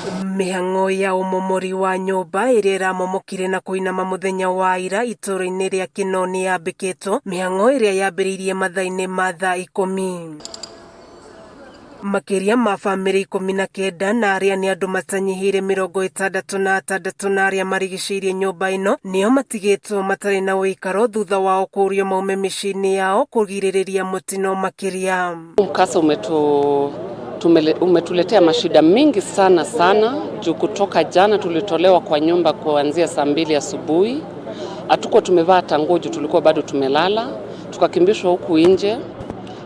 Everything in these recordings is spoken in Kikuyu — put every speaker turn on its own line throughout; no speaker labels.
Mĩhang'o ya ũmomori wa nyũmba ĩrĩa ĩramomokire na kũinama mũthenya wa ira itũũra-inĩ rĩa Kinoo nĩyambĩkĩtwo, mĩhang'o ĩrĩa yambĩrĩirie mathaa-inĩ ma thaa 10. Makĩria ma bamĩrĩ 19 na arĩa nĩ andũ matanyihĩire 66 na arĩa marigicĩirie nyũmba ĩno nĩo matigĩtwo matarĩ na ũikaro thutha wao kũũrio maume mĩciĩ-inĩ yao kũgirĩrĩria mũtino makĩria.
Mkasa umetuletea mashida mingi sana sana juu kutoka jana tulitolewa kwa nyumba kuanzia saa 2 asubuhi. Hatukuwa tumevaa hata nguo juu tulikuwa bado tumelala, tukakimbishwa huku nje.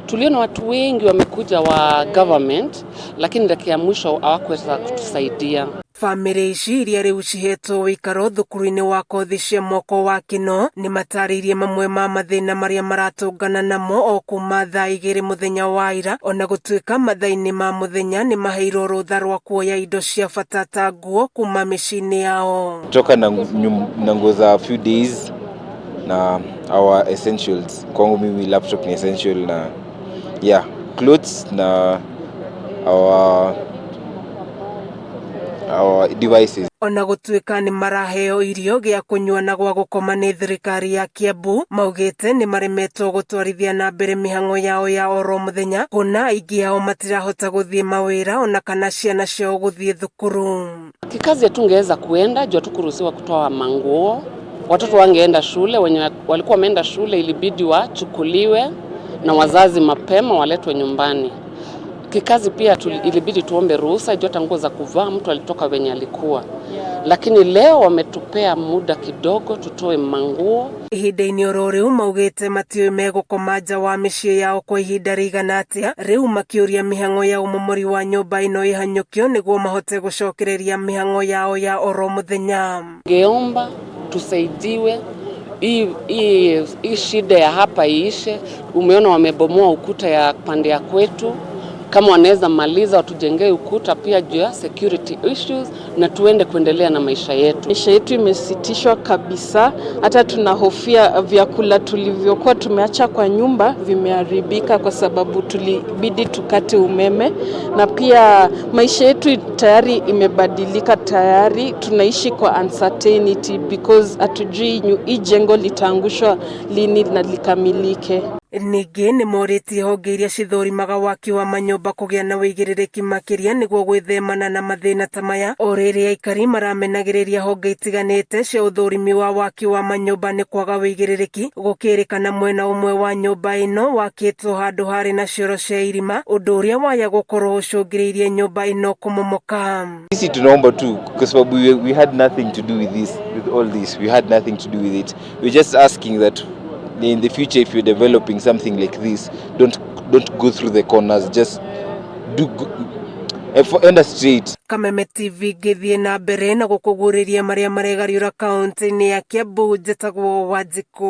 Tuliona watu wengi wamekuja wa government, lakini dakika ya mwisho hawakuweza kutusaidia.
Bamĩrĩ ici iria rĩu cihetwo ũikaro thukuru-inĩ wa kothi cia moko wa Kinoo nĩ matarĩirie mamwe ma mathĩna marĩa maratũngana namo o kuma thaa 2 mũthenya wa ira, ona gũtuĩka mathaa-inĩ ma mũthenya nĩ maheirwo rũtha rwa kuoya indo cia bata ta nguo kuma mĩciĩ-inĩ yao.
Toka na nguo za few days na our essentials. Kwangu mimi laptop ni essential na yeah, clothes na our devices.
Ona gũtuĩka nĩ maraheo irio, gĩa kũnyua na gwa gũkoma nĩ thirikari ya Kiambu, maugĩte nĩ maremetwo gũtwarithia na mbere mĩhang'o yao ya oro mũthenya, kuona aingĩ ao matirahota gũthiĩ mawĩra ona kana ciana ciao gũthiĩ thukuru.
Kikazi hatungeweza kuenda juu hatukuruhusiwa kutoa manguo. Watoto wangeenda shule, wenye walikuwa wameenda shule ilibidi wachukuliwe na wazazi mapema waletwe nyumbani. Kikazi pia ilibidi tuombe ruhusa juu hata nguo za kuvaa mtu alitoka venye alikuwa. Lakini leo wametupea muda kidogo tutoe manguo.
Ihinda-inĩ oro rĩu maugĩte matiũĩ megũkoma nja wa mĩciĩ yao kwa ihinda rĩigana atĩa, rĩu makĩũria mĩhang'o ya ũmomori wa nyũmba ĩno ĩhanyũkio nĩguo mahote gũcokereria mĩhang'o yao ya oro mũthenya.
Ngeomba tusaidiwe hii shida ya hapa iishe. Umeona wamebomoa ukuta ya pande ya kwetu, kama wanaweza maliza watujengee ukuta pia juu ya security issues na tuende kuendelea na maisha yetu.
Maisha yetu imesitishwa kabisa, hata tunahofia vyakula tulivyokuwa tumeacha kwa nyumba vimeharibika kwa sababu tulibidi tukate umeme, na pia maisha yetu tayari imebadilika, tayari tunaishi kwa uncertainty because hatujui hii jengo litaangushwa lini na likamilike.
Ningĩ nĩ morĩtie honge iria cithũrimaga waki wa manyũmba kũgĩa na wĩigĩrĩrĩki makĩria nĩguo gwĩthemana na mathĩna ta maya, o rĩrĩ aikari maramenagĩrĩria honge itiganĩte cia ũthũrimi wa waki wa manyũmba nĩ kwaga wĩigĩrĩrĩki, gũkĩrĩkana mwena ũmwe wa nyũmba ĩno wakĩtwo handũ harĩ na cioro cia irima, ũndũ ũrĩa waya gũkorwo ũcũngĩrĩirie nyũmba ĩno kũmomoka.
Sisi tunaomba tu kwa sababu we had nothing to do with this, with all this. We had nothing to do with it. We're just asking that in the future, if you're developing something like this, don't go through the corners, just do go, enda straight.
Kameme TV ngĩthiĩ na mbere na gũkũguũrĩria marĩa maregariũra kaunti-inĩ ya Kiambu, njĩtagwo Wanjikũ.